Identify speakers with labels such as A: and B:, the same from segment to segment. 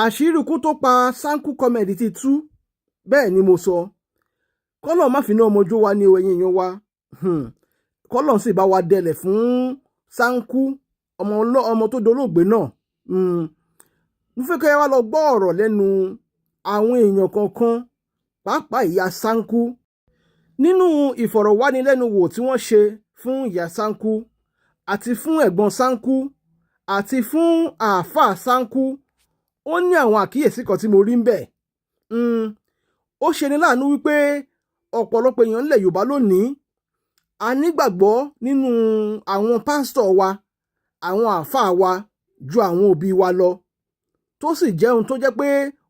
A: Àṣírí ikú tó pa Sanku Comedy ti tú. Bẹ́ẹ̀ ni mo sọ. Kọ́lọ̀ má fi iná ọmọ jó wa ní o, ẹ̀yin èèyàn wa. Kọ́lọ̀ sì bá wa dẹlẹ̀ fún Sanku, ọmọ tó dolóògbé náà. Mo fẹ́ kẹ́ ẹ wá lọ gbọ́ ọ̀rọ̀ lẹ́nu àwọn èèyàn kọ̀ọ̀kan, pàápàá ìyá Sanku, nínú ìfọ̀rọ̀wánilẹ́nuwò tí wọ́n ṣe fún ìyá Sanku àti fún ẹ̀gbọ́n Sanku àti fún àáfàá Sanku. Ó ní àwọn àkíyèsí kan tí mo rí ń bẹ̀. Ó ṣeni láàánú wípé ọ̀pọ̀lọpọ̀ èèyàn ńlẹ̀ Yorùbá lónìí, a nígbàgbọ́ nínú àwọn pásítọ̀ wa, àwọn àáfàá wa, ju àwọn òbí wa lọ, tó sì jẹ́ ohun tó jẹ́ pé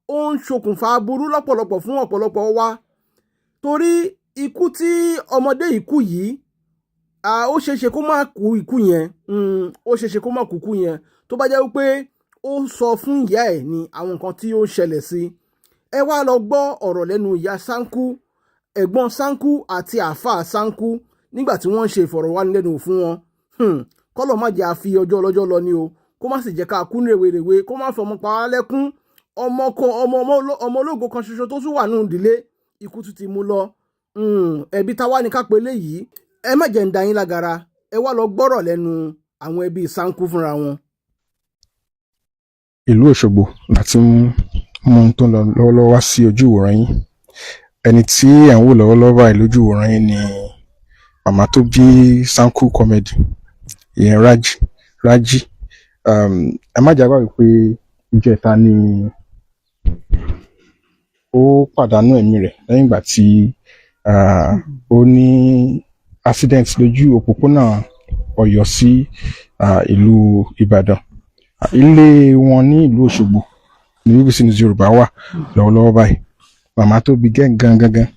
A: ó ń ṣokùnfà aburú lọ́pọ̀lọpọ̀ fún ọ̀pọ̀lọpọ̀ wa, torí ikú tí ọmọdé yìí kú yìí, ó ṣeéṣe kó má kú ikú yẹn. Ó ṣeéṣe kó má kú ikú yẹn tó bá jẹ́ wípé ó sọ fún ìyá ẹ̀ ní àwọn nǹkan tí ó ń ṣẹlẹ̀ sí. Ẹ wá lọ gbọ́ ọ̀rọ̀ lẹ́nu ìyá Sanku, ẹ̀gbọ́n Sanku àti àáfàá Sanku nígbà tí wọ́n ń ṣe ìfọ̀rọ̀wánilẹ́nuwò fún wọn. Kọ́lọ̀ má jẹ́ àfi ọjọ́ ọlọ́jọ́ lọ ni o, kó má sì jẹ́ ká kú ní rèwerèwe, kó má fọmọ pa á lẹ́kún. Ọmọ kan, ọmọ ológo kan ṣoṣo tó tún wà nínú ìdílé, ikú tún ti mú lọ. Ẹbí táwa ní ká pé léyìí. Ẹ má jẹ́ ń da yín lágara. Ẹ wá lọ gbọ́rọ̀ lẹ́nu àwọn ẹbí Sanku fúnra wọn.
B: Ìlú Òṣogbo láti ń mú ohun tó ń lọ lọ́wọ́lọ́wọ́ wá sí ojú ìwòran yín. Ẹni tí ẹ̀ ń wò lọ́wọ́lọ́wọ́ báyìí lójú ìwòran yín ni màmá tó bí Sanku Comedy, ìyẹn Raji Raji. Ẹ má jẹ́ àgbàgbé pé ìjẹta ni ó pàdánù ẹ̀mí rẹ̀ lẹ́yìn ìgbà tí ó ní accident lójú òpópónà Ọ̀yọ́ sí ìlú Ìbàdàn. Ilé wọn ní ìlú Òṣogbo ní BBC News Yorùbá wà lọ́wọ́lọ́wọ́ báyìí. Màmá tó bí gángan gangan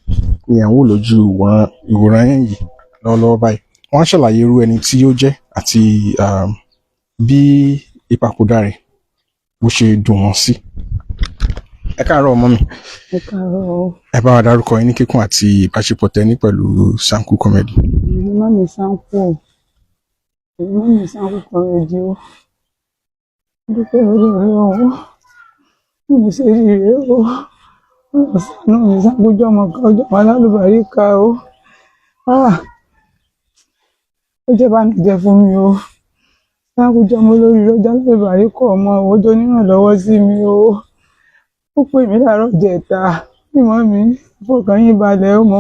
B: ni à ń wò lójú ìwòran yẹn yìí lọ́wọ́lọ́wọ́ báyìí. Wọ́n á ṣàlàyé irú ẹni tí ó jẹ́ àti bí ìpapòdà rẹ̀ bó ṣe dùn wọ́n sí. Ẹ káàárọ̀, ọmọ mi.
C: Ẹ káàárọ̀ o.
B: Ẹ bá wa dárúkọ yín ní kíkún àti ìbáṣepọ̀ tẹ́ ní pẹ̀lú Sanku Comedy.
C: Èmi mummy Sanku o. Èmi mummy Sanku Comedy o. Dúpẹ́ lórí Ọlọ́run. Bí mo ṣe rí rèé o. Ọlọ́run ṣàánú mi. Sanku jẹ́ ọmọ kan, ọjọ́ ọmọ alálùbáríkà o. Ah! Ó jẹ́ ìbànújẹ́ fún mi o. Sanku jẹ́ ọmọ olóríire, ó jẹ́ alálùbáríkà ọmọ, ó jẹ́ onírànlọ́wọ́ sí mi o. Ó pè mí láàárọ̀ ìjẹta. Ní mummy, fọkàn yín balẹ̀ o, mo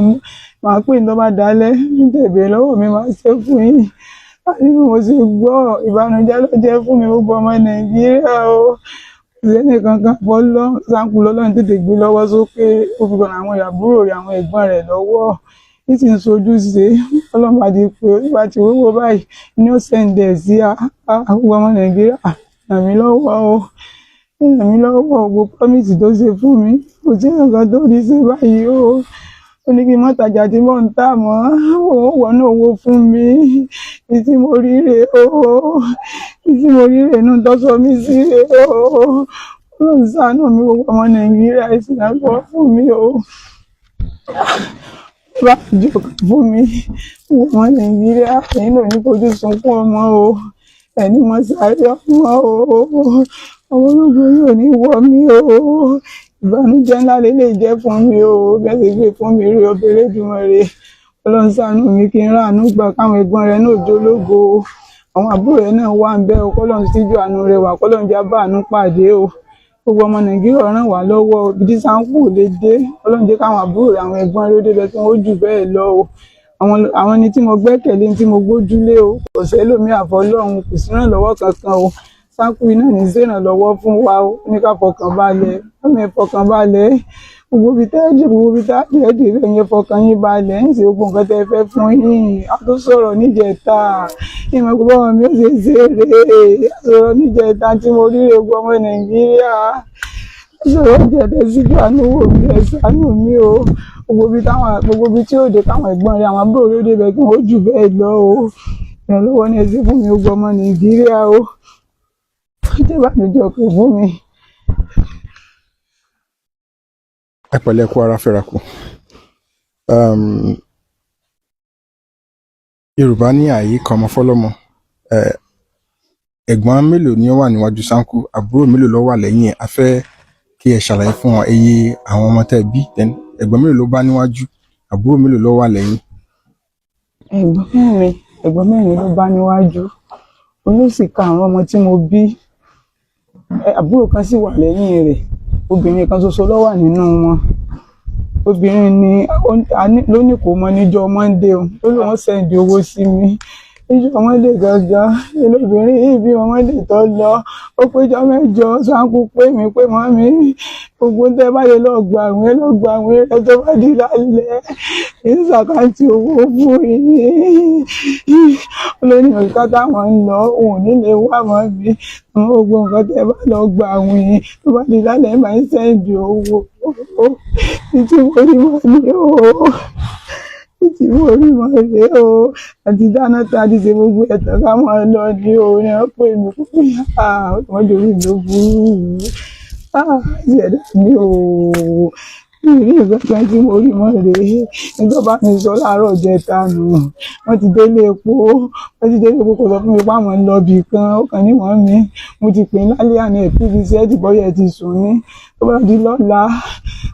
C: máa pè ní tó bá dalẹ́, ní tẹ̀bẹ̀rẹ̀ lọ́wọ́ mi, máa ṣe fún yín. Àní bí mo ṣe gbọ́, ìbànújẹ́ ló jẹ́ fún mi, gbogbo ọmọ Nàìjíríà o. Kò sẹ́ni kankan fọlọ́ Sanku lọ́lọ́run tètè gbé lọ́wọ́ sókè. Ó fi kan àwọn àbúrò rẹ̀, àwọn ẹ̀gbọ́n rẹ̀ lọ́wọ́. Ní sì ń sojú ṣe. Ọlọ́run bá ti pé, ó bá ti wíwo báyìí ní ó send ẹ̀ sí gbogbo ọmọ Nàìjíríà. Ràn mí lọ́wọ́ o. Ràn mí lọ́wọ́. Gbogbo promise tó ṣe fún mi, kò sí nǹkan tó rí ṣe báyìí o. Ó ní kí n má tajà tí mò ń tà mọ́. Òun wọnú owó fún mi. Ibi tí mo rí rèé o. Ibi tí mo rí rèé, inú tó sọ mí sí rèé o. Ọlọ́run ṣàánú mi, gbogbo ọmọ Nàìjíríà, ẹ sì rànlọ́wọ́ fún mi o. Bá jọ fún mi, gbogbo ọmọ Nàìjíríà, ẹ̀yin náà ní fojú sunkún ọmọ o. Ẹni mọ sáré ọmọ o. Ọmọ ológun yóò ní wọ mí o. Ìbànújẹ́ ńlá lélẹ̀ jẹ́ fún mi o. Bẹ́ẹ̀ sì gbé fún mi rí ọbẹ̀ Elédùmarè. Ọlọ́run ṣàánú mi kí n ráàánú gbà, káwọn ẹ̀gbọ́n rẹ̀ náà jólógo o. Àwọn àbúrò rẹ̀ náà wà ń bẹ̀ o. Kọ́lọ́run síjú àánú rẹ̀ wà, kọ́lọ́run já bá àánú pàdé o. Gbogbo ọmọ Nàìjíríà, ràn wá lọ́wọ́ o. Ibi tí Sanku ò lè dé, Ọlọ́run jẹ́ káwọn àbúrò rẹ̀, àwọn ẹ̀gbọ́n rẹ̀ ó débẹ̀, kí wọ́n ó jù bẹ́ẹ̀ lọ o. Àwọn ẹni tí mo gbẹ́kẹ̀lé, tí mo gbójúlé o, kò sẹ́lòmíì àfọlọ́run, kò sí ìrànlọ́wọ́ kankan o. Sanku iná ní í ṣèrànlọ́wọ́ fún wa o. Ní ká fọkàn balẹ̀, ọmọ ẹ̀ fọkàn balẹ̀. Gbogbo ibi tẹ́ ẹ dé, gbogbo ibi tá ẹ dé bẹ́ẹ̀ yẹn, fọkàn yín balẹ̀. Ń ṣe gbogbo nǹkan tẹ́ ẹ fẹ́ fún yín. A tó sọ̀rọ̀ níjẹta, ìmọ̀ gbogbo ọmọ mi ó ṣe ṣe rèé. A sọ̀rọ̀ níjẹta tí mo rí gbogbo ọmọ Nàìjíríà. A sọ̀rọ̀ níjẹta, síjú àánú wò mí, ẹ ṣàánú mi o. Gbogbo ibi tí ó dé, káwọn ẹ̀gbọ́n rẹ̀, àwọn àbúrò rẹ̀ ó débẹ̀, kí wọ́n ó jù bẹ́ẹ̀ lọ o. Ìrànlọ́wọ́ ni ẹ ṣe fún mi, gbogbo ọmọ Nàìjíríà o. Ó jẹ́ ìbànújẹ́ ọkàn fún mi.
B: Ẹ pẹ̀lẹ́, kú ara fẹ́ra kù. Yorùbá ní àyíká ọmọ fọlọ́mọ. Ẹ̀gbọ́n mélòó ni ó wà níwájú Sanku? Àbúrò mélòó ló wà lẹ́yìn ẹ̀? A fẹ́ Kí ẹ ṣàlàyé fún wọn iye àwọn ọmọ tẹ́ ẹ bí, then ẹ̀gbọ́n mélòó ló bá níwájú, àbúrò mélòó ló wà lẹ́yìn.
C: Ẹ̀gbọ́n mẹ́rin, ẹ̀gbọ́n mẹ́rin ló bá níwájú, olóṣì karùn-ún ọmọ tí mo bí. Àbúrò kan sì wà lẹ́yìn rẹ̀, obìnrin kan ṣoṣo ló wà nínú wọn. Obìnrin ni ló ní kò mọ níjọ́ Monday o, ó lóun send owó sí mi níjọ́ Monday gangan. Olóbìnrin yìí bí Monday tó lọ, ó péjọ 8, Sanku pé mi pé mọ́ mi gbogbo tẹ́ bá lè lọ gba àwìn, lọ gba àwìn rẹ, tó bá di lálẹ́ ìsàkáǹtì owó fún yín. Olórí nǹkan táwọn ń lọ, òun ò ní lè wá mọ́ mi, àwọn gbogbo nǹkan tẹ́ bá lọ gba àwìn, tó bá di lálẹ́ máa ń send owó. Títí mo rí mọ́ ni o, títí mo rí mọ́ rèé o. Àti dáná tá a ti ṣe gbogbo ẹ̀tàn ká máa lọ ní o ní wọ́n pè mí pé wọ́n jòrí mi ó burú, ìṣẹ̀dá mi ò rí nǹkan kan tí mo rí mọ́ rèé. Nígbà bá mi sọ láàárọ̀ jẹta nù, wọ́n ti délé epo, wọ́n ti délé epo, kò sọ fún mi pé àwọn ń lọ ibì kan. Ó kàn ní wọ́n mi mo ti pè é lálẹ́ àná ẹ̀ pvc ẹ̀ ti bọ́yẹ̀ ti sùn ní, tó bá di lọ́la,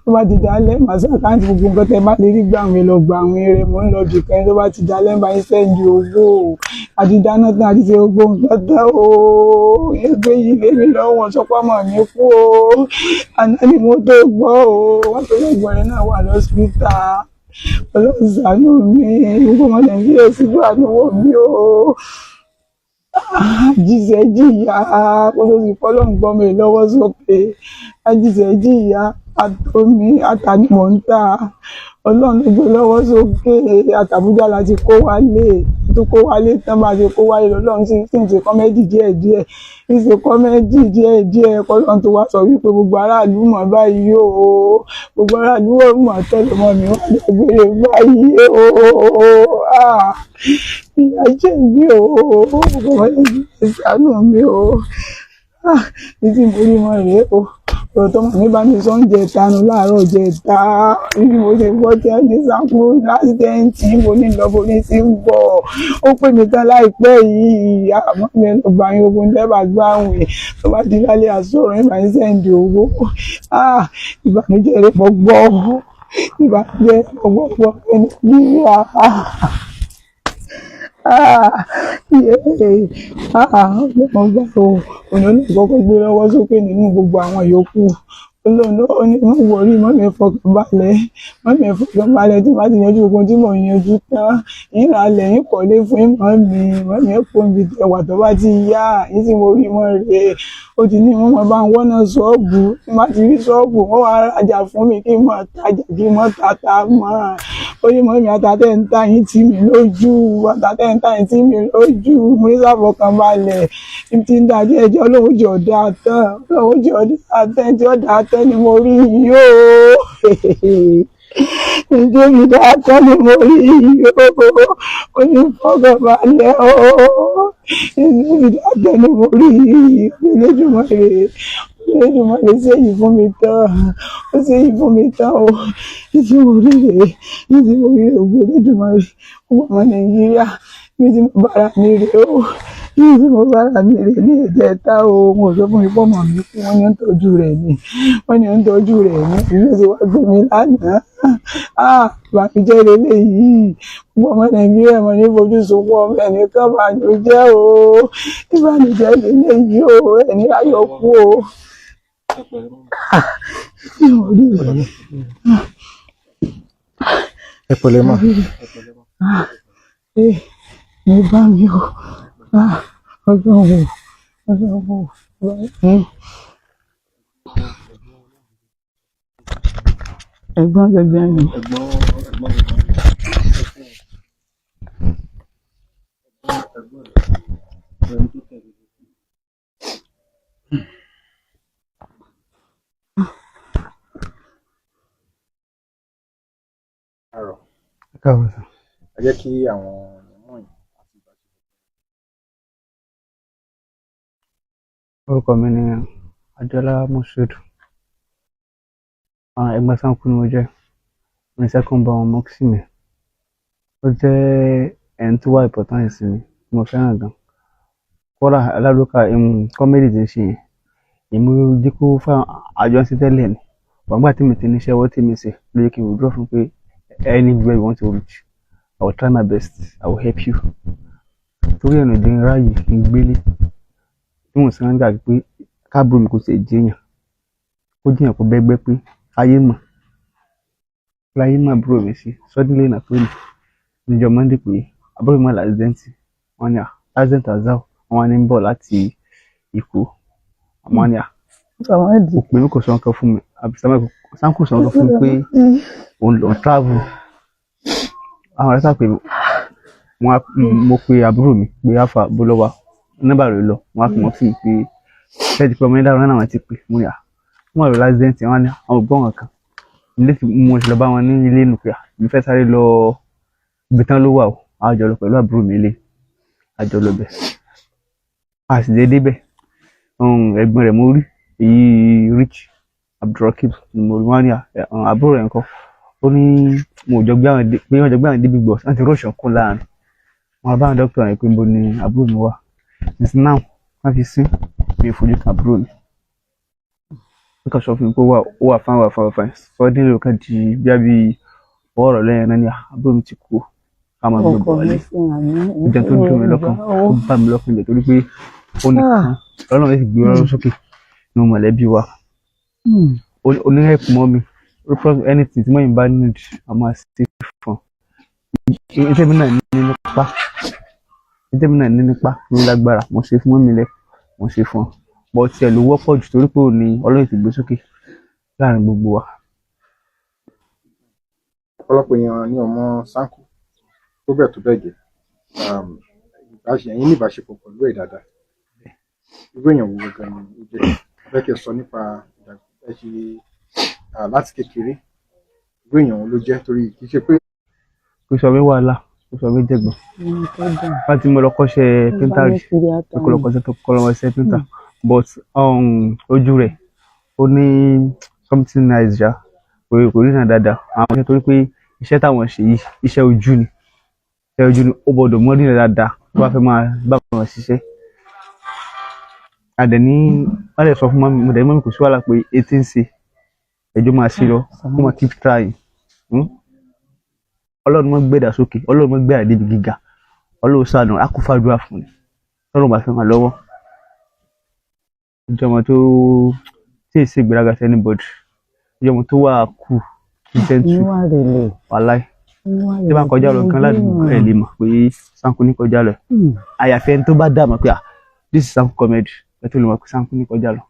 C: tó bá ti dalẹ́, màá ṣàkáǹtì gbogbo nǹkan tẹ́ bá lè rí gbà wọ́n lọ gbà wọ́n rẹ̀, mò ń lọ ibì kan, tó bá ti dalẹ́ bá ń send owó. Àti dáná tán, àti ṣe gbogbo nǹkan tán o, ẹgbẹ́ yìí lé mi lọ́wọ́, sọ pé ọmọ mi kú o. Àná ni mo tó gbọ́ o, wọ́n tó lẹ́gbọ̀n rẹ̀ náà wà lọ́sibítà. Ọlọ́run ṣàánú mi, gbogbo ọmọ Nàìjíríà síjú àánú wò mí o. Jíṣẹ́ jìyà kó tó sì fọlọ́run gbọ́ mi lọ́wọ́ sókè. Ajíṣẹ́ jìyà, àtomi ata ni mò ń tà, Ọlọ́run ló gbé lọ́wọ́ sókè. Àtàbújá la ti kó wálé, tó kó wálé tán, bá ti kó wálé lọ́lọ́run sì ń ṣe comedy díẹ̀díẹ̀, ń ṣe comedy díẹ̀díẹ̀, kọ́lọ́run tó wá sọ wípé gbogbo aráàlú mọ̀ báyìí o, gbogbo aráàlú mọ̀ tẹ́lẹ̀ mọ́ mi wá dágbére báyìí o. Ìyà jẹ mí o, gbogbo ṣàánú mi o. Títí mo rí mọ́ rèé o. Ọ̀rọ̀ tọmọ mi bá mi sọ ń jẹ tanu láàárọ̀ jẹ ta bí mo ṣe gbọ́ tí ẹni Sanku l'accident, mo ní lọ, mo ní sí ń bọ̀. Ó pè mí tán láìpẹ́ yìí, àmọ́ mi lọ gbà yín ogun dẹ́bà gbà àwìn, tó bá di lálẹ́ àsọ̀rọ̀ yín máa ń send owó. Ìbànújẹ́ rẹ̀ mọ́ gbọ́, ìbànújẹ́ mọ́ gbọ́ gbọ́ ẹni bí ọlọ́run gbà o. Òun náà kọ́kọ́ gbé lọ́wọ́ sókè nínú gbogbo àwọn yòókù. Ọlọ́run ó ní má worry, má mi fọkàn balẹ̀, má mi fọkàn balẹ̀, tí má ti yanjú gbogbo tí mò ń yanjú tán, yín ra lẹ̀, yín kọ́lé fún yín, mọ́ mi, mọ́ mi kó ibi ẹwà tó bá ti yá yín. Tí mo rí mọ́ rèé, ó ti ní wọ́n máa bá ń wọ́nà ṣọ́ọ̀bù, tí má ti rí ṣọ́ọ̀bù, wọ́n wá rajà fún mi kí n máa tajà, kí n máa tata mọ́. Ó ní mọ́ mi, ata tẹ́ ń ta yín tì mí lójú, ata tẹ́ ń ta yín tì mí lójú. Mo ní sáfọkàn balẹ̀, tí ń da díẹ̀ jẹ́, Ọlọ́run jẹ́ ọ̀dà tán, Ọlọ́run jẹ́ ọ̀dà tán, tí ọ̀dà tán ni mo rí yìí o, ìjọ mi dá tán ni mo rí yìí o. Ó ní fọkàn balẹ̀ o, ìjọ mi dá tán ni mo rí yìí. Elédùmarè, Elédùmarè ṣèyí fún mi tán, ó ṣèyí fún mi tán o. Ìtí mo rí rèé, ìtí mo rí rèé, ògo Elédùmarè, gbogbo ọmọ Nàìjíríà, ibi tí mo bára mi rèé o, ibi tí mo bára mi rèé ní ìjẹta o. Wọn ò sọ fún mi pé ọmọ mi kú, wọ́n ní ń tọ́jú rẹ̀ ni, wọ́n ní ń tọ́jú rẹ̀ ní ìlú tí wàá gbé mi lánàá. Ìbànújẹ́ leléyìí, gbogbo ọmọ Nàìjíríà mọ̀ ní fojú sunkún ọmọ ẹnìkan, bànújẹ́ o, ìbànújẹ́ leléyìí o, ẹni ayọ̀ kú o. Tí mo rí rèé.
B: Ẹ pẹ̀lẹ́ mà.
C: Mo bá mi o, Ọlọ́run o, Ọlọ́run o. Ẹ̀gbọ́n gbẹgbẹ ni.
B: Káàbọ̀ sir. Ẹ jẹ́ kí àwọn èèyàn mọ̀ yín àti ìbáṣepọ̀.
D: Orúkọ mi ni Adéọlá Moshood. Ẹ̀gbọ́n Sanku ni mo jẹ́. Mo ní second born mọ́kísì mi. Ó jẹ́ ẹni tó wà important sí mi, tí mo fẹ́ràn gan. Kódà alálùkà comedy tí ń ṣe yẹn. Èmi jẹ́ kó fún àjọ ń ṣe tẹ́lẹ̀ ni. Gbàgbà tí mi ti níṣẹ́ ọwọ́ tí mi ṣe ló yẹ kí n withdraw fún pé anywhere you want to reach, I will try my best, I will help you. Torí ẹ̀nà ìdí ráàyè kí n gbélé tí mò ń san gbà pé káàbùrò mi kò sì jẹ́yàn, kó jẹ́yàn, kó bẹ́gbẹ́ pé ayé mọ̀ láyé mọ̀ àbúrò mi sí. Suddenly náà pé níjọ́ Monday pé àbúrò mi wà l'accident. Wọ́n ní accident azao, wọ́n ní ń bọ̀ láti Èkó. Wọ́n ní kò pè mí, kò sọ nǹkan fún mi. Àbí Sanku sọ nǹkan fún mi pé òun lọ travel. Àwọn ọ̀rẹ́ sá pè mí, wọ́n á mo pe àbúrò mi pé alfa bó lọ́wọ́ nọ́mbà rẹ̀ lọ. Wọ́n á fi wọ́n sí mi pé ṣé ti pé ọmọ yẹn dára náà. Wọ́n ti pè mo ní wọ́n lọ l'accident. Wọ́n ní àwọn ògbọ́n kankan ilé tí mo ti lọ bá wọn ní ilé nù pé mi fẹ́ sáré lọ ibi tán ló wà o. A jọ lọ pẹ̀lú àbúrò mi ilé, a jọ lọ bẹ̀, a sì dé débẹ̀. Ẹ̀gbọ́n rẹ̀ mo rí, èyí Rich Abdulrakib ni mo rí. Wọ́n ní àbúrò rẹ̀ ńkọ́? Ó ní mo jọ gbé àwọn pé wọ́n jọ gbé àwọn débi gbọ̀, wọ́n ti rush ọkùn láàrin wọn bá àwọn dókítà yẹn pé níbo ni àbúrò mi wà. Since now wọ́n fi sín mi ò fojú kan àbúrò mi. Wọ́n kàn sọ fún mi pé ó wà fine, wà fine, wà fine. Suddenly ó kàn di bí ọ̀rọ̀ lẹ́yìn náà ní àbúrò mi ti kú, ká máa gbé bọ̀ wálé. Ó jẹ́ tó dùn mí lọ́kàn, ó bà mí lọ́kàn jẹ́ torí pé ó nìkan Ọlọ́run sì gbé ọlọ́run sókè nínú mọ̀lẹ́bí wa. Ó ní help mọ́ mi anything tí mọ́yìn bá need, a máa ṣe fún un. Iṣẹ́ mi náà ní nípa, iṣẹ́ mi náà ní nípa ní lágbára, mo ṣe fún mọ́mi lẹ́, mo ṣe fún ọ, but tiẹ̀ ló wọ́pọ̀ jù torí pé òun ni Ọlọ́run ti gbé sókè láàrin gbogbo wa.
B: Ọ̀pọ̀lọpọ̀ èèyàn ní ọmọ Sanku tó bẹ́ẹ̀ tó bẹ́ẹ̀ gẹ́. Ẹ̀yin ní ìbáṣepọ̀ pẹ̀lú ẹ̀ dáadáa. Irú èèyàn wo gangan ni ó jẹ́? Fẹ́ kí ẹ sọ nípa ẹ ṣe láti kékeré, irú èèyàn wo ló jẹ́, torí kì í ṣe pé
D: Kò sọ mí wàhálà, kò sọ mí jẹ̀gbọ́n. Láti mo lọ kọ́ṣẹ́ painter rí, kó lọ kọ́ṣẹ́ tó kọ́ lọ́wọ́ painter, but ojú rẹ̀ ó ní something nice ṣá, kò rí náà dáadáa. Àwọn iṣẹ́ torí pé iṣẹ́ táwọn ṣe yìí, iṣẹ́ ojú ni, iṣẹ́ ojú ni, ó gbọ́dọ̀ mọ́ rí náà dáadáa tó bá fẹ́ máa bá wọn ṣiṣẹ́. Àdẹ̀ ní wọ́n lè sọ fún mummy mo dẹ̀ ní mummy kò sí wàhálà pé etí ń ṣe ẹjọ́ máa ṣe lọ, kó máa keep trying. Ọlọ́run mọ́ gbẹ̀dà sókè, Ọlọ́run mọ́ gbẹ̀dà débi gíga, Ọlọ́run ṣàánú, á kó fàdúrà fún ni tọ́lọ́run bá fẹ́ ràn lọ́wọ́. Ó jẹ́ ọmọ tó tí ì ṣe ìgbéraga sí anybody, ó jẹ́ ọmọ tó wà cool, gentle.
C: Níwà rẹ̀lẹ̀.
D: Wàláì, tí bá ń kọjá lọ nǹkan ládùúgbò, ẹ̀ lè mọ̀ pé Sanku ní kọjá lọ. Àyàfi ẹni tó bá dà mọ̀ pé, ah, this is Sanku Comedy, ẹ tó lè mọ̀ pé Sanku ní kọjá lọ.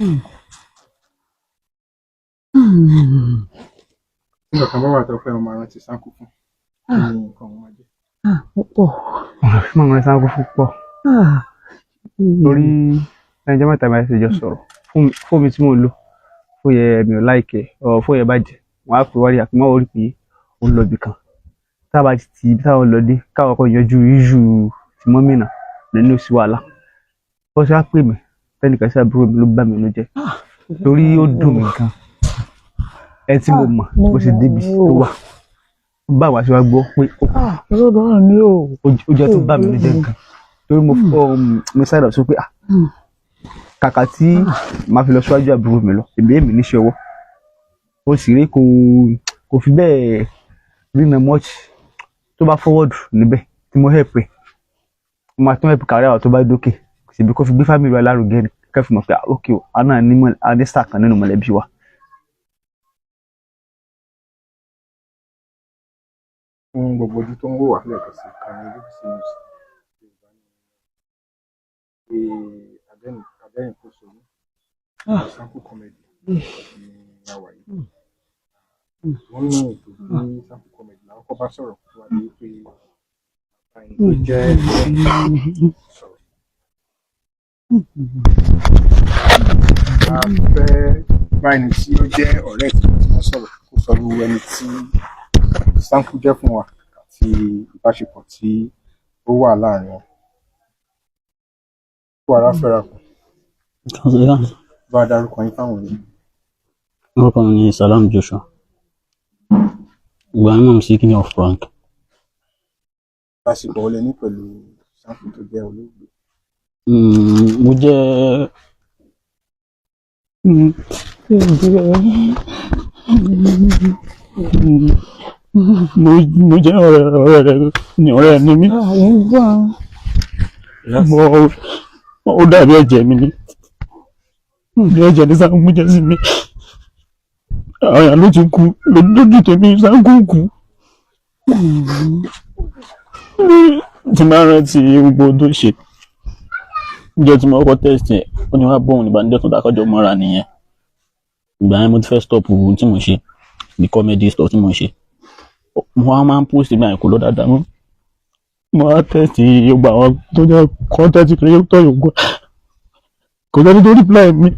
B: Tí nǹkan bá wà tó fẹ́ máa rántí Sanku fún, kí ni nǹkan òun máa jẹ́?
C: Púpọ̀.
D: Máa ń rántí Sanku fún pọ̀ torí ẹnjẹ́ mẹ́ta máa ṣe jọ sọ̀rọ̀ fóònù mi tí mò ń lò, fóònù yẹn mi ò like ẹ̀ ọ̀, fóònù yẹn bàjẹ́. Wọ́n á pè wálé àpò mọ́ orí pé ó ń lọ ibì kan, tá a bá ti ti ibi táwọn lọ dé, káwọn kan yanjú issue tí mummy náà nínú sí wàhálà. Bó ṣe á pè mí fẹ́nìkan sí àbúrò mi ló bà mí nínú jẹ́ torí ó dùn mí gan. Ẹni tí mo mọ̀ bó ṣe débi tó wà bá wa ṣe wá gbọ́ pé ó
C: Ọlọ́run mi ò.
D: Ó jẹ́ tó bà mí nínú jẹ́ gan torí mo sáré lọ sọ pé, ah, kàkà tí màá fi lọ síwájú àbúrò mi lọ, èmi níṣẹ́ ọwọ́, ó sì rí kò fi bẹ́ẹ̀ rí na much tó bá forward níbẹ̀ tí mo help ẹ̀, mo máa tún help kárí àwọn tó bá dókè síbi kó fi gbé family wa lárugẹ ni, kẹ́ fi mọ̀ pé, ah, ok o, a náà ní a ní star kan nínú mọ̀lẹ́bí wa.
B: Fún gbogbo ojú tó ń wò wá lẹ́ẹ̀kan sí ìkànnì BBC News Yorùbá ní pé adẹ́rìn-pòṣónú Sanku Comedy ní àwà yìí. Wọ́n ní ètò bí Sanku Comedy làwọn kọ́ bá sọ̀rọ̀ tó wá di pé ẹni tó jẹ́ sọ̀rọ̀. A fẹ́ bá ẹni tí ó jẹ́ ọ̀rẹ́ tí wọ́n sọ̀rọ̀, kó sọ irú ẹni tí Sanku jẹ́ fún wa àti ìbáṣepọ̀ tí ó wà láàrin wọn. Kó ara fẹ́ra kù, bá a dárúkọ yín fáwọn èèyàn.
E: Orúkọ mi ni Salam Joshua. Ìgbà mímọ̀ sí King of Prank.
B: Ìbáṣepọ̀ wo lẹ ní pẹ̀lú Sanku tó jẹ́ olóògbé?
E: Mo jẹ́ Mo jẹ́ ọ̀rẹ́ rẹ̀ ní ọ̀rẹ́ ni mí. Mo ó dàbí ẹ̀jẹ̀ mi ni. Bí ẹ̀jẹ̀ ní Sanku jẹ́ sí mi. Àwọn èèyàn ló ti kú lójú tèmi, Sanku kú. Tí máa rántí gbogbo ohun tó ṣe. Níjọ́ tí mo kọ́kọ́ text ẹ̀, ó ní wá bóun ìbànújẹ́ tó dákọ́jọ́ mọ́ra nìyẹn. Ìgbà yẹn mo ti fẹ́ stop ohun tí mo ń ṣe, the comedy stuff tí mo ń ṣe. Mo wá máa ń post, ìgbà yẹn kò lọ dáadáa mọ́. Mo wá text gbogbo àwọn tó jẹ́ content creator yòókù. Kò sẹ́ni tó reply mi.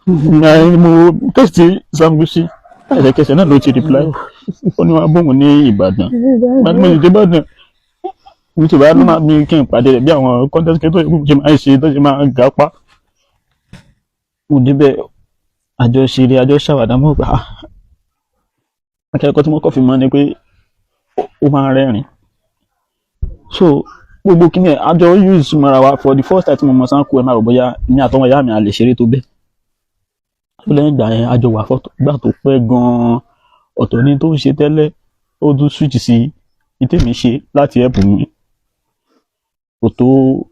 E: Ìgbà yẹn ni mo text Sanku sí. Ẹsẹ̀kẹsẹ̀ náà ló ti reply. Ó ní wá bóun ní Ìbàdàn. Ìgbà tí mo sì dé Ìbàdàn, mo ti bá ló máa mi kí n pàdé rẹ̀ bí àwọn content creator yòókù ṣe máa ń ṣe tó ṣe máa ń ga pa. Mo débẹ̀, àjọ ṣeré, àjọ ṣàwàdà, mọ́ gbà. Akẹ́kọ̀ọ́ tí mo kọ́ fi mọ̀ ni pé ó máa ń rẹ́rìn. So gbogbo kíni ẹ̀ àjọ use mọ́ra wa. For the first time tí mo mọ Sanku, ẹ máa rò bóyá èmi àtọmọ ìyá mi a lè ṣeré tó bẹ́ẹ̀. So lẹ́yìn ìgbà yẹn, àjọ wà fọ́ gbà tó pẹ́ gan-an. Ọ̀tọ̀ ni tó ń ṣe tẹ́lẹ̀, ó tún switch sí ní tèmi ṣe láti help mi. Kò tó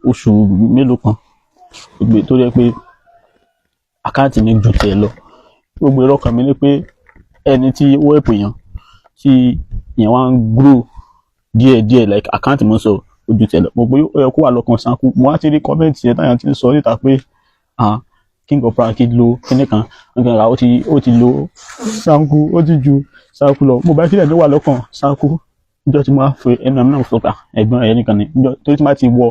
E: oṣù mélòó kan gbogbo tó jẹ́ pé account mi ju tiẹ̀ lọ. Gbogbo èrò ọkàn mi ni pé ẹni tí ó help èèyàn, tí èèyàn wá ń grow díẹ̀ díẹ̀, like account mo ń sọ ojú tiẹ̀ lọ, mo pé ó yẹ kó wà lọ́kàn Sanku. Mo wá ti rí comment yẹn táyà ti ń sọ níta pé, ah, King of Prank lo kíní kan nǹkan kan, ó ti lo Sanku, ó ti ju Sanku lọ. Mo bá kílẹ̀ ló wà lọ́kàn Sanku. Níjọ́ tí mo wá fi ẹnu àmì náà sọ pé ẹ̀gbọ́n ẹ̀ nìkan ni, níjọ́ torí tí mo bá ti wọ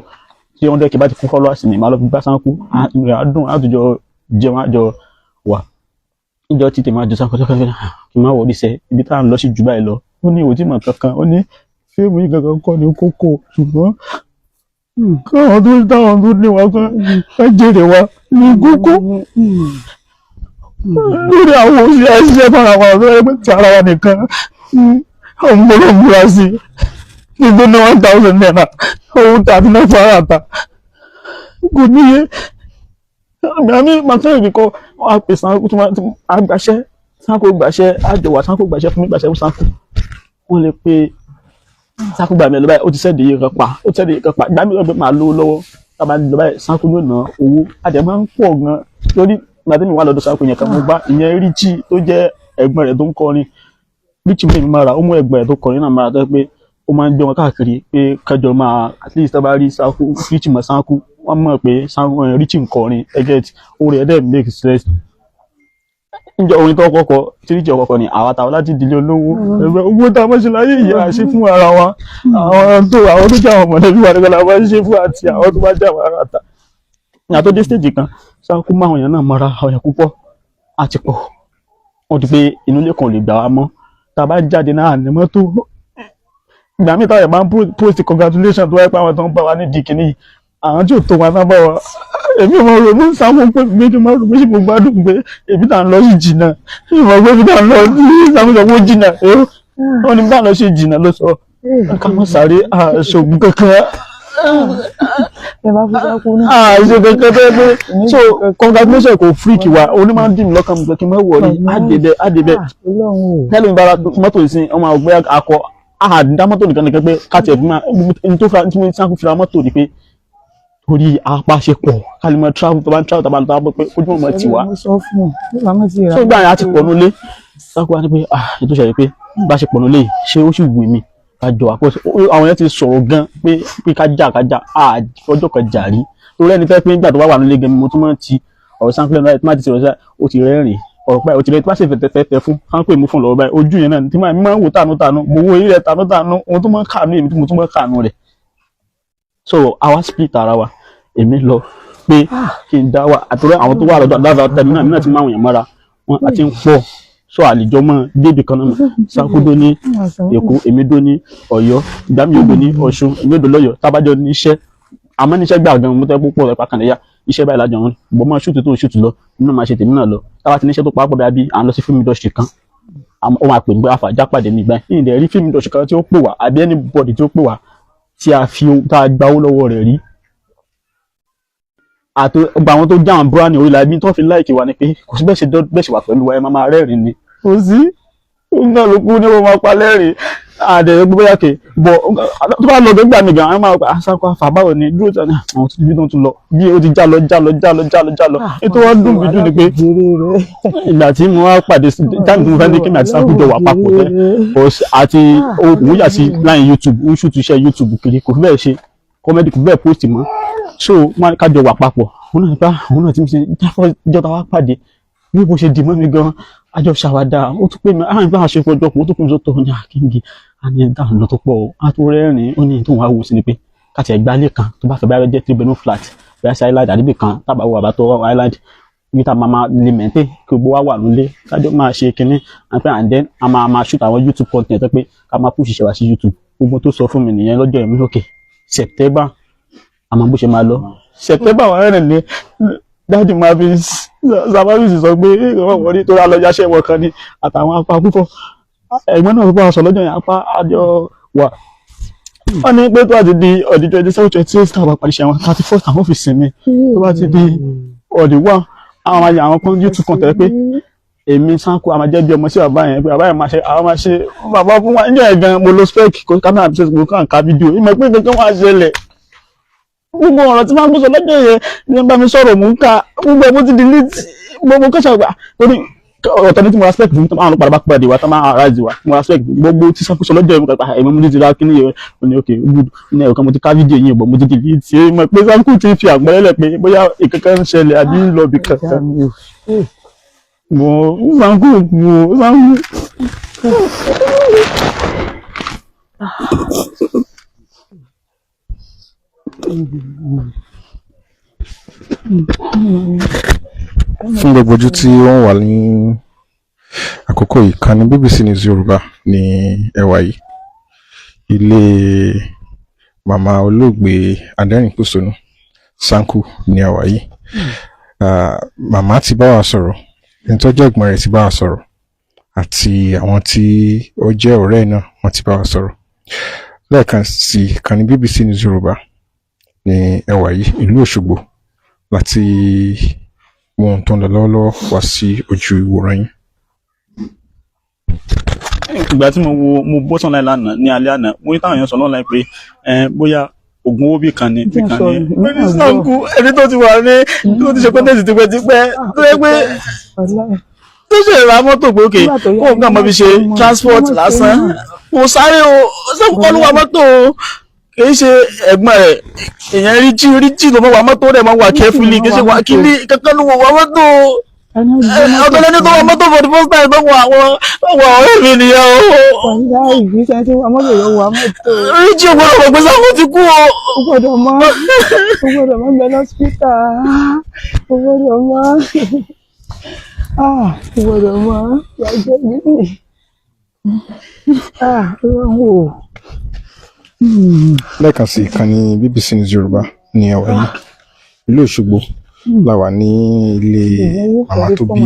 E: tí 100K bá ti kún followers mi, màá lọ fi bá Sanku rẹ̀, á dùn, á tún jọ jẹun, á jọ wà. Níjọ́ tí tèmi á jọ Sanku tó kàn kí n má wọrí sẹ́, ibi tá à ń lọ sí jù báyìí lọ. Ó ní ìwò tí mọ̀ kankan, ó ní fíìmù yìí kankan kọ́ ni kókó, ṣùgbọ́n káwọn tó táwọn tó ní wa kan ká jèrè wa ní kókó lórí àwọn òṣìṣẹ́ ṣiṣẹ́ fara wa ọ̀dọ́ ẹgbẹ́ tí ara wa nìkan. Àwọn gbọ́dọ̀ múra sí i ní ní ₦1,000 owó tàbí náà fún ara ta kò níye. Àmì màtún ìbí kọ́ wọ́n á pè Sanku tí wọ́n á gbàṣẹ́, Sanku gbàṣẹ́, àjọwà Sanku gbàṣẹ́ fún mi, gbàṣẹ́ fún Sanku. Wọ́n lè pe Sanku gbà mí lọ báyìí, ó ti sẹ́ẹ̀dì iye kan pa, ó ti sẹ́ẹ̀dì iye kan pa. Ìgbà mi lọ́ọ́ máa lówó lọ́wọ́, tá a bá lọ báyìí, Sanku ló ná owó, àjẹ́ máa ń pọ̀ gan. Lórí ìgbà tí mi wà lọ́dọ̀ Sanku yẹn kan, mo bá ìyẹn Richie tó jẹ́ ẹ̀gbọ́n rẹ̀ tó ń kọrin. Richie mi máa ra, ó mú ẹ̀gbọ́n rẹ̀ tó kọrin náà máa tó pé ó máa ń gbé wọn káàkiri pé kájọ máa, at least tá a bá rí Sanku, Richie mọ̀ Sanku, wọ́n mọ̀ pé Sanku, Richie ń kọrin ẹgẹ́ orin ẹ̀ dẹ̀ make sense. Níjọ́ orin tó kọ́kọ́ tí Richie ọkọ̀ ni àwa táwọn láti ìdílé olówó, ẹgbẹ́ owó tá a máa ṣe láyé ìyá ṣe fún ara wa, àwọn tó jẹ́ àwọn mọ̀lẹ́bí wa nìkan la máa ń ṣe fún, àti àwọn tó bá jẹ́ àwọn ará ta. Ní àtọ́ dé stage kan, Sanku máa àwọn èèyàn náà mọ́ra, àwọn èèyàn púpọ̀ àti pọ̀, wọ́n ti pé inú ilé kan ò lè gbà wá mọ́. Tá a bá jáde náà ní mọ́tò, ìgbà míì táwọn èèyàn máa ń post congratulation tó wáyé pé àwọn tó ń bá wa nídìí kìíní yìí, àwọn tí ò tó wọn náà bá wa. Èmi ò mọ ronú Sanku pé méjì máa rò méjì, mo gbádùn pé èmi tá à ń lọ sí jìnnà, ìmọ̀ pé èmi tá à ń lọ sí Sanku sọ pé ó jìnnà, wọ́n ní bá lọ sí jìnnà ló sọ ká má sáré àṣògùn kankan.
C: Ẹ bá fi Sanku náà.
E: Àṣe kankan tó yẹ pé, so congratulation kò freak wa. Oní máa ń dì mí lọ́kàn mi pé kí n má wọrí, àdébẹ̀ àdébẹ̀.
C: Ọlọ́run o.
E: Tẹ́lẹ̀ mi bára mọ́tò ìsìn ọmọ àgbẹ̀ akọ àdá mọ́tò nìkan nìkan pé káàtì ẹ̀fún máa ní tó fura tí mo Sanku fira mọ́tò ni pé torí apá ṣe pọ̀, ká lè mọ travel, tó bá ń travel, tó bá ń travel pé ojú ọmọ tiwa.
C: Mo sọ fún ọ nígbà má ti rà.
E: So gbà yẹn á ti pọ̀ nulẹ̀. Sanku wá ní pé, ah, ètò ìṣẹ̀lẹ̀ pé bá ṣe pọ̀ nulẹ̀ yìí, ṣé ó sì wù mí ká jọ àpò? Àwọn yẹn ti sọ̀rọ̀ gan pé ká jà, ká jà, á ọjọ́ kan jà rí torí ẹni fẹ́ pé nígbà tó bá wà nílé gan, mo tún máa ń ti ọ̀rọ̀ Sanku lẹ́nu báyìí, tí má ti sọ̀rọ̀ sí, ó ti rẹ́rìn ọ̀rọ̀ pé ó ti rẹ́ tí má sì fẹ́ fẹ́ fún Sanku èmi fún lọ́wọ́ báyìí, ojú yẹn náà tí máa ń wò tànú tànú, mo wo orí rẹ̀ tànú tànú, ohun tó máa ń kànú èmi tí mo tún máa ń kànú rẹ̀. So àwa split ara wa, èmi lọ pé kí n dá wà, àtúrọ̀ àwọn tó wà lọ́dọ̀ dáadáa tẹ̀mí náà, èmi náà ti máa wọ̀nyàn mọ́ra wọn àti ń pọ̀, so àlejò mọ́ débì kan náà. Sanku dó ní Èkó, èmi dó ní Ọ̀yọ́, ìgbà mi yóò dó ní Ọ̀ṣun, èmi yóò dó lọ́yọ̀ọ́. Tábàjọ níṣẹ́, àmọ́ níṣẹ́ gbà gan mo tẹ́ púpọ̀ rẹ̀ pàkàndé yá iṣẹ́ báyìí lájọ wọn bọ́ máa shoot tó ń shoot lọ, nínú máa ṣe tèmi náà lọ. Táwa ti níṣẹ́ tó pàápọ̀ bí à ń lọ sí film industry kan, ó máa pè ní pé àfàjá pàdé mi ìgbà yìí ìdẹ̀ rí film industry kan tí ó pè wá àbí anybody tí ó pè wá tí a fi tá a gba owó lọ́wọ́ rẹ̀ rí.
D: Àti gbogbo àwọn tó já àwọn búránì orí la ibi tó fi like wa ni pé kò sí bẹ́ẹ̀ ṣe bẹ́ẹ̀ ṣe wà pẹ̀lú wa, ẹ máa máa rẹ́rìn ni. Kò sí òun náà ló kú ní wọn máa pa lẹ́rìn àdẹ̀rẹ̀ gbogbo yàkè bọ̀ tó bá lọ bẹ́ẹ̀ gbà mí gan, àwọn máa pa àṣàkọ àfà báwo ni dúró tí àwọn tó ti bí tó tún lọ bí ó ti já lọ já lọ já lọ já lọ já lọ. Ètò wọn dùn mí dùn ni pé ìgbà tí mo wá pàdé táìmù tí mo fẹ́ ní kí mi àti Sanku jọ wà papọ̀ tẹ́ àti òun yà sí láyìn YouTube, ń shoot iṣẹ́ YouTube kiri, kò fi bẹ́ẹ̀ ṣe comedy, kò fi bẹ́ẹ̀ post mọ́, so wọn kájọ wà papọ̀. Òun náà nípa òun náà tí mo ṣe jọta wá pàdé bí mo ṣe dì mọ́ mi gan, àjọ ṣàwádà. Ó tún pè mí àwọn ìgbà àṣepọ̀ ọjọ́ pọ̀, ó tún pè mí sọ́tọ̀ ní àkíngì á ní ẹ̀dá ọ̀nà tó pọ̀ o, á tún rẹ́rìn-ín. Ó ní tóun wá wò sí ni pé káti ẹ̀ gbálẹ̀ kan tó bá fẹ́ bá jẹ́ three bedroom flat bóyá sí island àdébì kan tábà wo àbátọ̀ island ibi tá a máa máa lè maintain kí gbogbo wa wà nílé, kájọ máa ṣe kinní and pé and then a máa máa shoot àwọn YouTube content tó pé ká máa push iṣẹ́ wa sí YouTube. Gbogbo tó sọ fún mi nìyẹn lọ́jọ́ ẹ̀mí. Ok, September àmọ́ bó ṣe máa lọ September wà rẹ̀ ní daddy máa fi sábàbísì sọ pé ìrànwọ́ wọlé tó rà lọ yáṣẹ́ wọn kan ní àtàwọn apá púpọ̀ ẹ̀gbọ́n náà tó bá sọ lọ́jọ́ yẹn, apá àjọ wà. Wọ́n ní pé tó bá ti di ọ̀dí 27, 28 tá a bá parí iṣẹ́ wọn, 31st àwọn fi sinmi. Tó bá ti di ọ̀dí 1, àwọn máa yẹ àwọn kan YouTube kan tẹ̀lé pé èmi Sanku a máa jẹ́ bí ọmọ sí bàbá yẹn, pé bàbá yẹn máa ṣe, àwọn máa ṣe bàbá fún wa. Níjọ́ yẹn gan mo lo spec kó kámẹ́rà mi ṣe mo kàn ká fídíò ìmọ̀ pé nǹkan kan wá ṣẹlẹ̀. Gbogbo ọ̀rọ̀ tí máa ń gbọ́ sọ lọ́jọ́ yẹn ní bá mi sọ̀rọ̀, mò ń ka gbogbo ẹ̀, mo ti delete gbogbo kọ́ṣà gbà torí ọ̀tọ̀ ní tí mo respect fún àwọn ọlọ́pàá bá pàdé wa tó máa arise wa. Mo respect gbogbo tí Sanku sọ lọ́jọ́ yẹn, mo kà èmi mo ti ra kíní yẹn. Ó ní ok, good. Ní ẹ̀rọ kan mo ti ká fídíò yẹn bọ̀, mo ti delete ẹ̀ mọ̀ pé Sanku ti fi àgbẹ̀rẹ̀ lẹ̀ pé bóyá ìkankan ń ṣẹlẹ̀ àbí ń lọ bí kankan. Mo Sanku, mo Sanku.
B: Fún gbogbo ojú tí ó ń wà ní àkókò yìí, kan ní BBC News Yorùbá ní ẹwà yìí, ilé màmá olóògbé adẹ́rìn-pọ̀ṣónú Sanku ní ẹwà yìí. Ah, màmá ti bá wa sọ̀rọ̀, ẹni tó jẹ́ ẹ̀gbọ́n rẹ̀ ti bá wa sọ̀rọ̀, àti àwọn tí ó jẹ́ ọ̀rẹ́ ẹ̀ náà wọ́n ti bá wa sọ̀rọ̀. Lẹ́ẹ̀kan sí, kan ní BBC News Yorùbá ní ẹwà yìí, ìlú Òṣogbo láti mú ohun tó ń lọ lọ́wọ́lọ́wọ́ wá sí ojú ìwòran yín.
D: Ìgbà tí mo wo mo bọ́ sọ̀nà lánàá ní alẹ́ àná, mo ní táwọn èèyàn sọ lọ́nà pé bóyá oògùn owó bí kan ni bí kan ni.
C: Mo
D: ní Sanku ẹni tó ti wà ní tó ti ṣe kọ́ńtẹ́ǹtì tipẹ́tipẹ́ tó yẹ pé tó ṣe ra mọ́tò pé òkè kó o kàn mọ́ fi ṣe transport lásán, kò sáré o. Sanku kọ́ ló wa mọ́tò o, kì í ṣe ẹ̀gbọ́n rẹ̀. Èèyàn rí jí rí jí ló mọ́ wa mọ́tò rẹ̀, máa wà carefully, kì í ṣe wà kíní kankan ló wọ mọ́tò o. Ọ̀tọ̀ lẹni tó wọ mọ́tò for the first time tó wọ àwọn wọ ọ̀rẹ́ mi nìyẹn o.
C: Wàlá ìgbésẹ̀ tí wọ́n mọ́tò ló wà mọ́tò.
D: Rí jí o gbọ́dọ̀ mọ̀ pé Sanku ti kú o.
C: Ó gbọ́dọ̀ mọ́, ó gbọ́dọ̀ mọ́ bẹ lọ́sítà, ó gbọ́dọ̀ mọ́, ó gbọ́dọ̀ mọ́ yàjẹ́ mi. Ọlọ́run o.
B: Lẹ́ẹ̀kan sí, ìkànnì BBC News Yorùbá ní ẹwà yìí, ìlú Òṣogbo la wà ní ilé màmá tó bí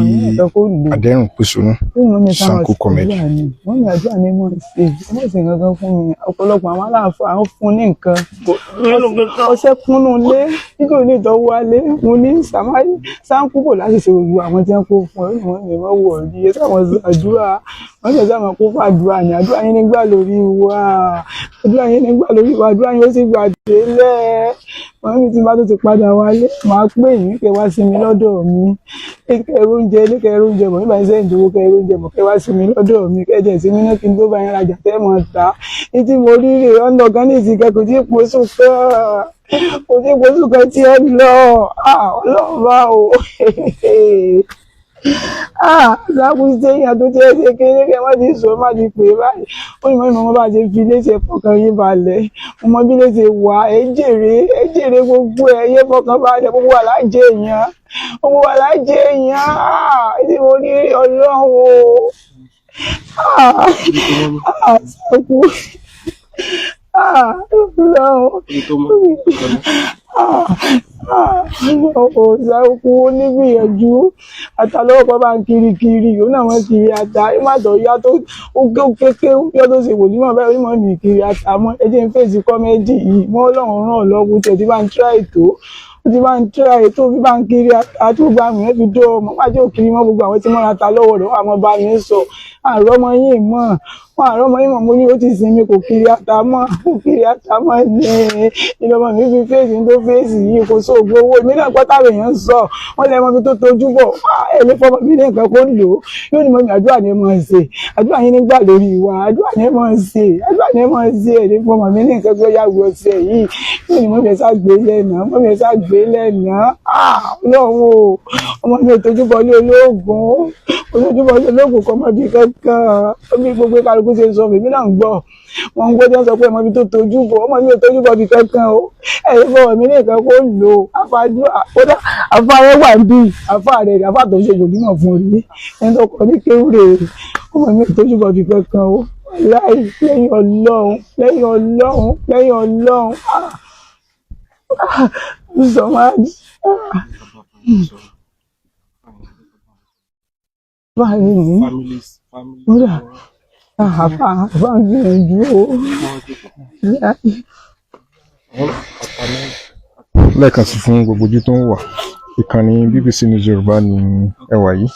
B: adẹ́rìn-pọ̀ṣónú Sanku Comedy.
C: Wọ́n ní àdúrà ní mọ̀ ṣe wọ́n sì gangan fún mi. Ọ̀pọ̀lọpọ̀ àwọn aláàfáà ń fún ní nǹkan ọṣẹ kúnnú lé nígbà ní ìtọ́wọ́ wálé. Mo ní sàmáyé Sanku kò láti ṣe gbogbo àwọn tí wọ́n kó fún ẹ wọ́n ní wọ́n wọ̀ rí ẹ sáwọn àdúrà wọ́n sì sáwọn kó fún àdúrà ní àdúrà yín nígbà lórí wa, àdúrà yín nígbà lórí wa, àdúrà yín ó sì gbà délẹ̀. Wọ́n ní tí bá tó ti padà wálé, màá pè yín kẹ́ wá sí mi lọ́dọ̀ mi, kẹ́ oúnjẹ ilé, kẹ́ oúnjẹ bọ̀ nígbà tí sẹ́yìn ìdòwò, kẹ́ oúnjẹ bọ̀, kẹ́ wá sí mi lọ́dọ̀ mi, kẹ́ jẹ̀ sí mi náà kí n tó bá yín rajà tẹ́ mọ̀ ta ní tí mo rí rè ọ̀nà kan ní ìsìnkẹ́ kò tí ì pọ̀ sùn kan, kò tí ì pọ̀ sùn kan tí ẹ lọ. Ọlọ́run bá o. Sanku ṣe èèyàn tó ti ẹ ṣe kéré kẹ má ti sọ má ti pè é báyìí. Ó ní mọ́ ìmọ̀ wọn bá ṣe fi léṣe fọkàn yín balẹ̀, mo mọ bí léṣe wà. Ẹ jèrè, ẹ jèrè gbogbo ẹ yé fọkàn balẹ̀. Gbogbo wa lájẹ èèyàn, gbogbo wa lájẹ èèyàn. Ẹ mo ní Ọlọ́run o. Sanku, Ọlọ́run, Sanku onígbìyànjú àtàlọ́wọ́ kan bá ń kiri kiri, òun náà wọ́n kiri ata ìmọ̀tọ̀ ya tó ó kékeré yọ tó ṣe wòlímọ̀ báyìí onímọ̀ mi kiri ata mọ́. Ẹ jẹ́ n fèsì comedy yìí mọ́. Ọlọ́run ràn lọ́wọ́ tẹ̀ tí bá ń tíra ètò. Ó ti bá ń tíra ètò bí bá ń kiri àti gbogbo àwọn èèyàn fi dó ọmọ wájú òkiri mọ́ gbogbo àwọn tí wọ́n ra ta lọ́wọ́ rẹ̀ wọ́n àmọ́ bá mi sọ àrọ́mọ yìí mọ́ wọn àrọ́mọ yìí mọ́. Mo ní ó ti sinmi, kò kiri ata mọ́, kò kiri ata mọ́ ní ìlọmọ mi fi fèsì tó fèsì yìí, kò sóògùn owó. Èmi náà pátá èèyàn ń sọ wọn lẹ mọ ibi tó tojú bọ̀. Ẹ lè fọmọ mi ní nǹkan kó ń lò ó, yóò ní mọ mi àdúrà ni mo ń ṣe, àdúrà yín nígbà lórí wa, àdúrà ni mo ń ṣe, àdúrà ni mo ń ṣe. Ẹ lè fọmọ mi ní nǹkan kó yá wọ ọsẹ yìí, yóò ní mọ mi sá gbé lẹ́nà, mọ mi sá gbé lẹ́nà. Ọlọ́run o, ọmọ mi ò tójú bọ ní olóògùn, ò tójú bọ ní olóògùn kọ́ mọ́ bí kankan. Bí gbogbo kálukú ṣe sọ, èmi náà ń gbọ́, wọn ń gbọ́ tí wọ́n sọ pé ọmọ mi tó tójú bọ̀, ọmọ mi ò tójú bọ̀ bí kankan o. Ẹ lè fọwọ́ mi ní nǹkan kó lò ó àfàdúrà kódà àfa rẹ wà ń bí àfa rẹ, àfa tó ṣe jòlímọ̀ fún rí ẹni tó kọ ní kéwúrè. Ọmọ mi ò tójú bọ̀ bí kankan o, láì lẹ́yìn Ọlọ́run, lẹ́yìn Ọlọ́run, lẹ́yìn Ọlọ́run. Sọmáàdì báyìí ní kódà àfa àfa ń gbìyànjú o.
B: Lẹ́ẹ̀kan sí fún gbogbo ojú tó ń wà, ìkànnì BBC News Yorùbá ní ẹ wà yìí.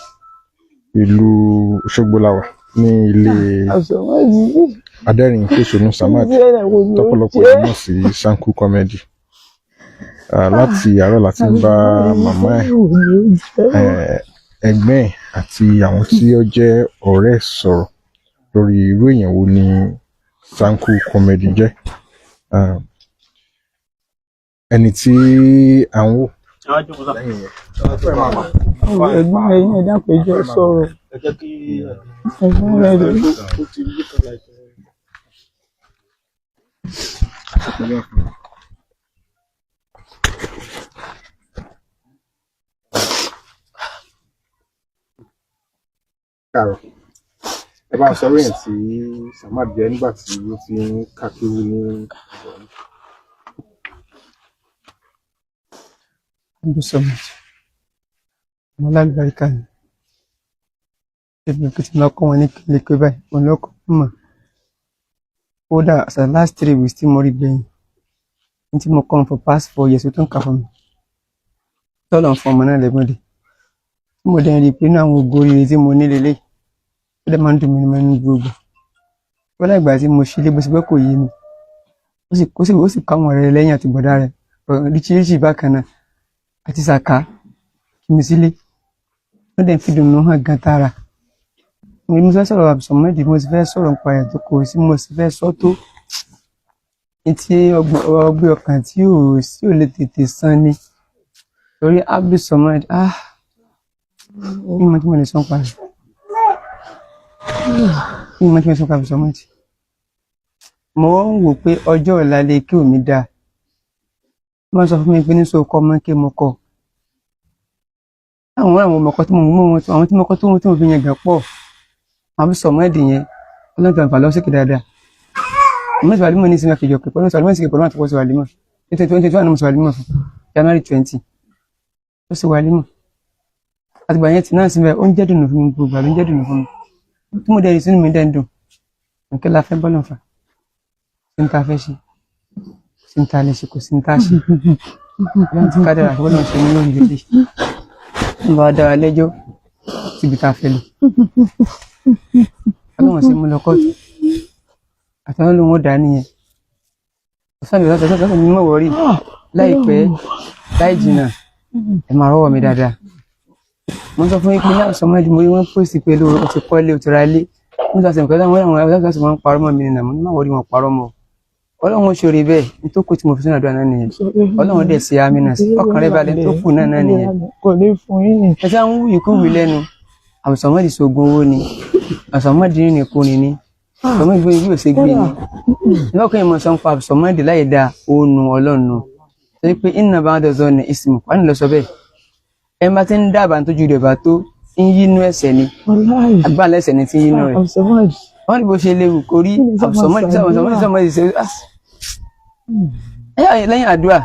B: Ìlú Òṣogbo la wà, ní ilé
C: Sọmáàdì
B: adẹ́rìn pòṣónú Samad, tọ́pọ̀lọpọ̀ èèyàn mọ̀ sí Sanku Comedy. Láti àárọ̀ láti ń bá màmá ẹ̀, ẹ̀gbọ́n ẹ̀ àti àwọn tí ó jẹ́ ọ̀rẹ́ ẹ̀ sọ̀rọ̀ lórí irú èèyàn wo ni Sanku Comedy jẹ́. Ẹni tí à ń wò lẹ́yìn yẹn.
C: Ẹ̀gbọ́n rẹ̀ yín, ẹ̀dá péjọ sọ̀rọ̀ ẹ̀gbọ́n rẹ̀ rẹ̀.
B: Káàárọ̀. Ẹ bá sọ ròyìn tí Samad jẹ́ nígbà tí ó ti ń kákéwú ní
F: Thank you so much. Ọmọ alágbàríkà ni. Èmi kò tí máa kọ́ wọn ní kélékè báyìí, òun ló kọ́ mọ̀. Kódà, as at last 3 weeks tí mo rí gbẹ̀yìn, ní tí mo kọ́ wọn for past 4 years, ó tún kà fún mi. Tọ́lọ̀ ń fún ọmọ náà lẹ́gbọ̀n dé. Tí mo dẹ̀ ń rí i pé inú àwọn ògo oríire tí mo ní lélẹ̀, ó dẹ̀ máa ń dùn mí ní máa ń gbogbo. Kódà ìgbà tí mo ṣílé bó ṣe pé kò yé mi. Ó sì kọ́ àwọn ọ̀rẹ́ rẹ̀ lẹ́yìn àti bọ̀dá rẹ̀. Ríṣiríṣi bákan náà àti sàká kí mi sílé, wọ́n dẹ̀ ń fi dùnnú hàn gan tààrà. Mo fẹ́ sọ̀rọ̀ Abdulsamad, mo sì fẹ́ sọ̀rọ̀ nípa ẹ̀ tó kò sí, mo sì fẹ́ sọ tó ní tí ọgbẹ́ ọkàn tí ò sí ò lè tètè san ni torí Abdulsamad, ní mo tí mo lè sọ nípa rẹ̀, ní mo tí mo lè sọ nípa Abdulsamad. Mo ń wò pé ọjọ́ ọ̀la lè kí omi dáa. Wọ́n sọ fún mi pé ní sọ kọ́ ọmọ kí mo kọ́ àwọn ọmọkọ tí mo mú wọn, àwọn tí mo kọ́ tó wọn tí mo fi yẹn gàn pọ̀. Àwọn sọmọdé yẹn ọlọ́run tó ń fà lọ́sọ̀kè dáadáa. Mo sọ àlímọ̀ ní ìsinmi àkejì ọ̀pẹ̀ pẹ̀lú sọ àlímọ̀ ìsìnkè pẹ̀lú àtọkọ sọ àlímọ̀ 2021, mo sọ àlímọ̀ fún January 20, ó sì wà àlímọ̀. Àtìgbà yẹn tí náà síbẹ̀, ó ń jẹ́ dùnú fún mi, gbogbo àló ń jẹ́ dùnú fún mi tí mo dẹ̀ rí sínú mi dẹ̀ ń dùn. Nǹkan la fẹ́ bọ́lọ̀ fà sí ní ta fẹ́ ṣe, sí ní ta lè ṣe, kò sí ní ta ṣe. Ọlọ́run ti ká dára, bọ́lọ̀ ṣe ní lórí lélẹ̀ ń bá wa dára lẹ́jọ́ síbi tá a fẹ́ lọ. Ọlọ́run sì mú lọ kóòtù àtàwọn olóhùn ó dá nìyẹn. Ọ̀sán mi ọ̀sán ọ̀sán mi mọ̀ wọ́rí láìpẹ́ láì jìnnà, ẹ máa rọ́wọ́ mi dáadáa. Mo sọ fún yín pé náà sọmọ ẹdí mo rí wọn pèsè pé ló o ti kọ́lé, o ti ra ilé. Mo sọ àṣẹ nǹkan táwọn àwọn àwọn àwọn wọn parọ́ mọ́ mi nìyẹn. Mo ní má wọ́rí, wọn parọ́ mọ́ Ọlọ́run ó ṣoore bẹ́ẹ̀. Ní tó kù tí mo fi sínú àdúrà náà nìyẹn. Ọlọ́run dẹ̀ ṣe àmì náà sí ọkàn rẹ balẹ̀ tó kù náà náà nìyẹn.
C: Kò ní fún yín.
F: Ẹ ṣáà ń wí ikú wí lẹ́nu. Àmùsọ̀mọ́dì ṣoògùn owó ni, àmùsọ̀mọ́dì rìnrìn kùnrin ni, àmùsọ̀mọ́dì bí ó ṣe gbé ni lọ́kàn ìmọ̀ sọ ń pa àmùsọ̀mọ́dì láì dáa ònu Ọlọ́run nù torí pé iná bá dọ̀zọ́ ni ìsìnkú wà ní lọ sọ bẹ́ẹ̀. Ẹ bá ti ń dábàá tójú rẹ̀ bá tó ń yínú ẹ̀sẹ̀ ni agbára ẹ̀sẹ̀ ni ti ń yínú rẹ̀. Wọ́n ní bó ṣe léwu kò rí àmùsọ̀mọ́dì àmùsọ̀mọ́dì ṣe lẹ́yìn àdúrà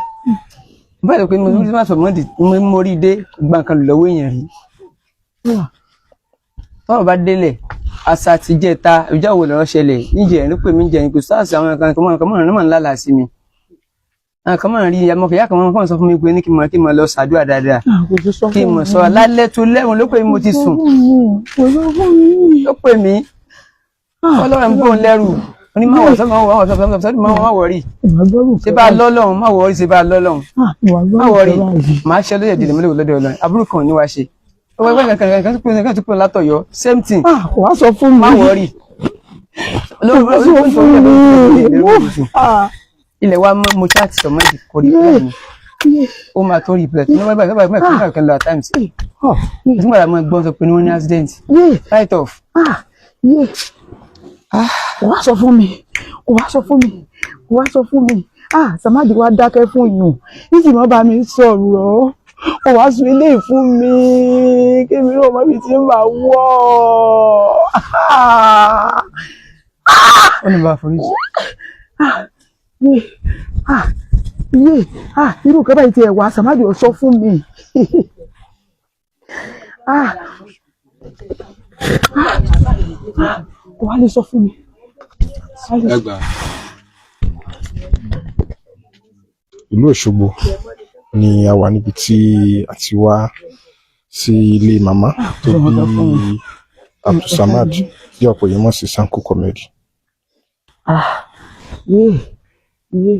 F: báyìí pé mo rí àmùsọ̀mọ́dì mo rí dé gbà kan lọ́wọ́ èèyàn rí. Tọ́rọ̀ bá délẹ̀ àṣà àtijẹ́ta ìjọ wo lọ́rọ̀ ṣẹlẹ̀ níjẹ̀ ẹ̀rín pè mí jẹ́ ìpè sars àwọn kan kan mọ̀ kan mọ̀ ń lálàá sí mi. Àwọn kan máa ń rí ọmọ kìyà kan máa ń sọ fún mi pé ní kí n mọ̀ lọ ṣàdúrà dáadáa,
C: Kò sí sọ
F: kí n
C: fún
F: mọ̀
C: mi.
F: sọ lálẹ́ tó lẹ́wọ̀n ló pè mí, mo ti sùn.
C: Kò sọ fún mi.
F: Ló pè mí, ọlọ́run ń bò ń lẹ́rù, ó ní má wọ̀ sọ́mọ́ wọ̀ sọ́mọ́ sọ́mọ́, má worry.
C: Ìwà gbọ́rù.
F: Ṣé bá a lọ́lọ́run, má worry, ṣé bá a lọ́lọ́run.
C: Ìwà
F: Má
C: gbọ́rù.
F: worry, màá ṣe lóye dìde mọ́lẹ́wò lọ́dọ̀ Ọlọ́run, aburú kan ò ní wá ṣe. Ó wá kan kan kan kan tó pè látọ̀yọ́, same thing.
C: Kò wá sọ fún mi.
F: Má worry.
C: Kò wá sọ fún mi.
F: Ilẹ̀ wa mọ́, mo chat sọmọ́dì, kò reply mi. Ó máa tó reply ní wọ́n báyìí báyìí báyìí kan lọ at times. Nígbà tí mo gbọ́n sọ pé ní wọ́n ní accident right off.
C: Kò wá sọ fún mi, kò wá sọ fún mi, kò wá sọ fún mi. Ah, Samadi wá dákẹ́ fún yùn nísì mọ́ bá mi sọ̀rọ̀, kò wá sọ eléyìí fún mi, kémi náà mọ́ ibi tí ń bá wọ̀.
F: Ó ní bá a foríjì.
C: Yé, ah, yé, ah, irú nǹkan báyìí ti ẹ̀ wá, Samadi ò sọ fún mi. Ah, ah, ah, kò wá lè sọ fún mi. Kò wá lè sọ.
B: Ìlú Òṣogbo ni a wà níbi tí a ti wá sí ilé màmá tó bí Abdulsamad, tí ọ̀pọ̀ èèyàn mọ̀ sí Sanku Comedy.
C: Ah, yé, yé.